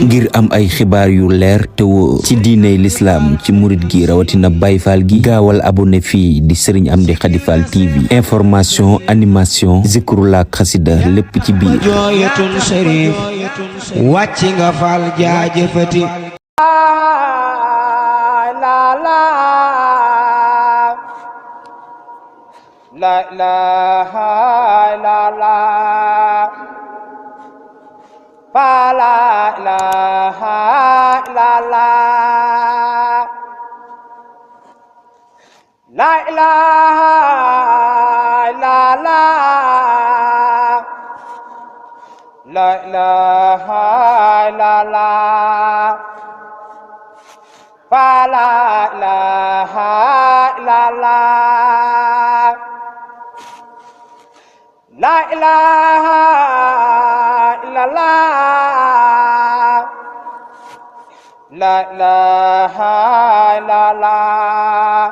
ngir am ay xibaar yu leer te wóor ci diiney lislaam ci murit gi rawatina Baay Faal gi gaawal abonné fii di Serigne Amdy Khady Fall TV information animation zikrullah xasida lépp ci biir wàcc nga Fall jaajëfati la ilaha illallah fa la ilaha illallah la ilaha illallah la ilaha illallah fa la ilaha illallah la ilaha illallah la ilaha illallah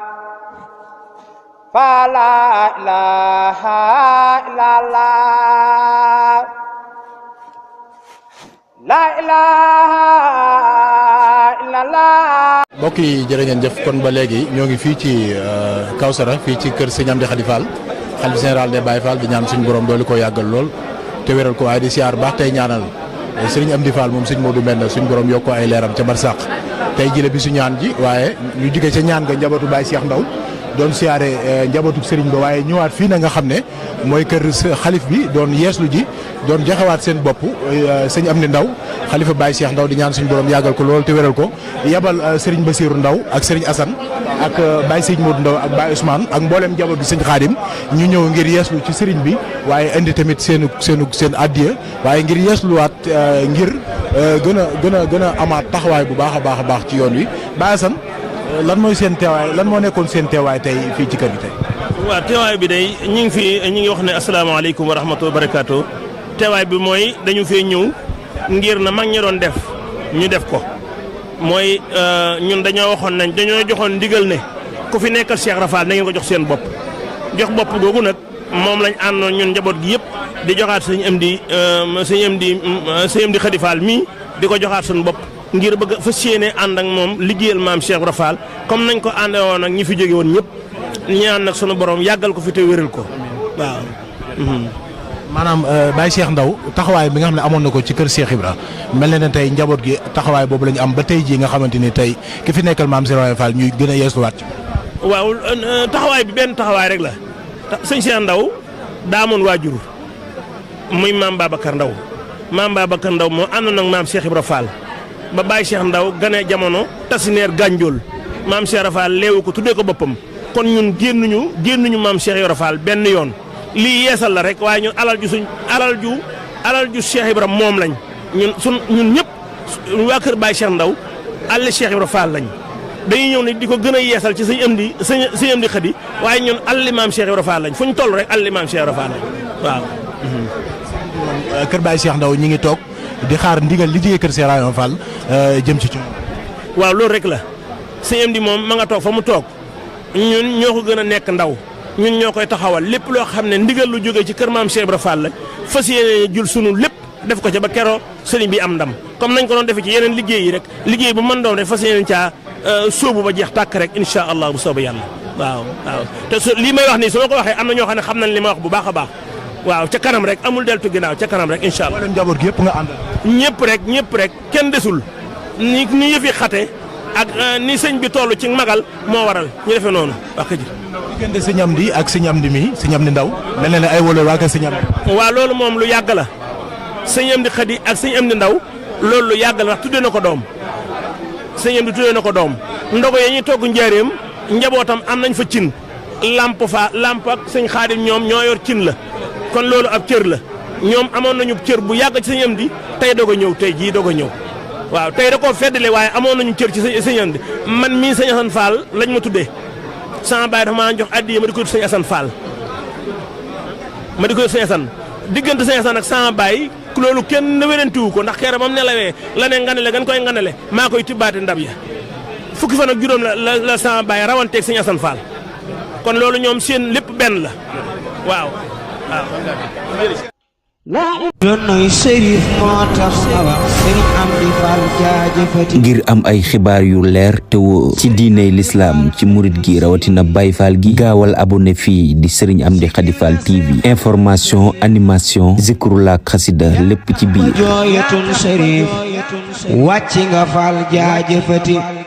fa la ilaha illallah la ilaha illallah. mbokk yi jërë ngeen jëf kon ba léegi ñoo ngi fii ci Kawsara fii ci kër Serigne Amdy Khady Fall xalifa général des Baye Fall di ñaan suñu borom doole ko yàggal lool te wéral ko waaye di siyaar baax tey ñaanal Serigne Amdy Fall moom Serigne Modou Mbenda suñu borom yokk ko ay leeram ca barsàq tey jële bi su ñaan ji waaye ñu jóge ca ñaan nga njabootu Baye Cheikh Ndaw doon siyaare njabootu Serigne ba waaye ñëwaat fii na nga xam ne mooy kër xalif bi doon yeeslu ji doon joxewaat seen bopp sëñ Amdy Ndaw xalifa Baye Cheikh Ndaw di ñaan suñu borom yàggal ko lool te wéral ko yabal Serigne Bassirou Ndaw ak Serigne Assane ak Baye Serigne Modou Ndaw ak Baye Ousmane ak mboolem njaboot bi sëñ Xaadim ñu ñëw ngir yeeslu ci Serigne bi waaye indi tamit seen addiya waaye ngir yeesluwaat ngir gën a amaat taxawaay bu baax a baax ci yoon wi Baye Assane lan mooy seen teewaay lan moo nekkoon seen teewaay tey fii ci kër gi tey. waaw teewaay bi day ñu ngi wax ne asalaamaaleykum wa rahmatulah barakaatu teewaay bi mooy dañu fee ñëw ngir na mag ñi doon def ñu def ko mooy ñun dañoo joxoon ndigal ne ku fi nekkal Cheikh Rafal na ngeen ko jox seen bopp jox bopp googu nag moom lañ àndoon ñun njaboot gi yëpp di joxaat sëñ Amdy Khady Fall mii di ko joxaat suñu bopp. ngir bëgg fas yéene ànd ak moom liggéeyal maam Cheikh Rafal comme nañ ko àndee woon ak ñi fi jóge woon ñëpp ñaan nag sunu borom yàggal ko fi te wéral ko waaw. maanaam Baye Cheikh Ndaw taxawaay bi nga xam ne amoon na ko ci kër Cheikh Ibra mel na ne tey njaboot gi taxawaay boobu la ñu am ba tey jii nga xamante ni tey ki fi nekkal maam Cheikh Rafal ñuy gën a yeesluwaat ci. waaw taxawaay bi benn taxawaay rek la sëñ Cheikh Ndaw daa amoon waajur muy maam Babacar Ndaw maam Babacar Ndaw moo àndoon ak maam Cheikh Ibra Fall. ba Baye Cheikh Ndaw gane jamono tasineer gànjool maam Cheikh Rafal leewu ko tuddee ko boppam kon ñun génnuñu maam Cheikh Rafal benn yoon lii yeesal la rek waaye ñun alal ju Cheikh Ibra moom lañ ñun ñëpp waa kër Baye Cheikh Ndaw àll Cheikh Ibra Fall lañ dañuy ñëw ne di ko gën a yeesal ci sëñ Amdy Khady waaye ñun àlli maam Cheikh Ibra Fall lañ fu ñu toll rek àlli maam Cheikh Ibra Fall lañ waaw. kër Baye Cheikh Ndaw ñi ngi toog di xaar ndigal li jógee kër Cheikh Rayone Fall jëm ci waaw loolu rek la sëñ Amdy moom ma nga toog fa mu toog ñun ñoo ko gën a nekk ndaw ñun ñoo koy taxawal lépp loo xam ne ndigal lu jógee ci kër maam Cheikh Ibra Fall la fas yéene jul sunu lépp def ko ca ba keroo sëriñ bi am ndam comme nañ ko doon defee ci yeneen liggéey yi rek liggéey bu mën doon rek fas yéene caa sóobu ba jeex tàkk rek incha allah bu soobee yàlla waaw te lii may wax nii su ma ko waxee am na ñoo xam ne xam nañ li ma wax bu baax a baax waaw ca kanam rek amul deltu ginnaaw ca kanam rek incha allah. wala njaboot gi yëpp nga àndal. ñëpp rek kenn desul ni yëfi xate ak ni sëñ bi toll ci magal moo waral ñu defee noonu wax ji. diggante sëñ Amdy ak sëñ Amdy mi sëñ Amdy Ndaw mel na ne ay wala waa kër sëñ Amdy. waaw loolu moom lu yàgg la sëñ Amdy Khady ak sëñ Amdy Ndaw loolu lu yàgg la wax tuddee na ko doom sëñ Amdy tuddee na ko doom ndogo ya ñuy togg njaareem njabootam am nañ fa cin lamp ak sëñ Xaadim ñoom ñoo yor cin la. kon loolu ab cër la ñoom amoon nañu cër bu yàgg ci sëñ Amdy tey doog a ñëw tey jii doog a ñëw waaw tey da koo feddale waaye amoon nañu cër ci sëñ Amdy man mii sëñ Assane Fall lañ ma tuddee sama baay dafa maa jox addiya ma di ko sëñ Assane Fall sëñ Assane diggante sëñ Assane ak sama baay loolu kenn wérantiwu ko ndax keroog ba mu nelawee la ne nganale gan koy nganale maa koy tibbaate ndab ya fukki fan ak juróom la sama baay rawanteeg sëñ Assane Fall kon loolu ñoom seen lépp benn la waaw donnoy sërif moo tax ma wax sëriñ Amdi Fall jaajëfati ngir am ay xibaar yu leer te wóor ci diiney lislaam ci murit gi rawatina Baay Faal gi gaawal abonné fii di Serigne Amdi Khady Fall TV information animation zikrullah xasida lépp ci biir jooyatun sërif wàcc nga Fall jaajëfati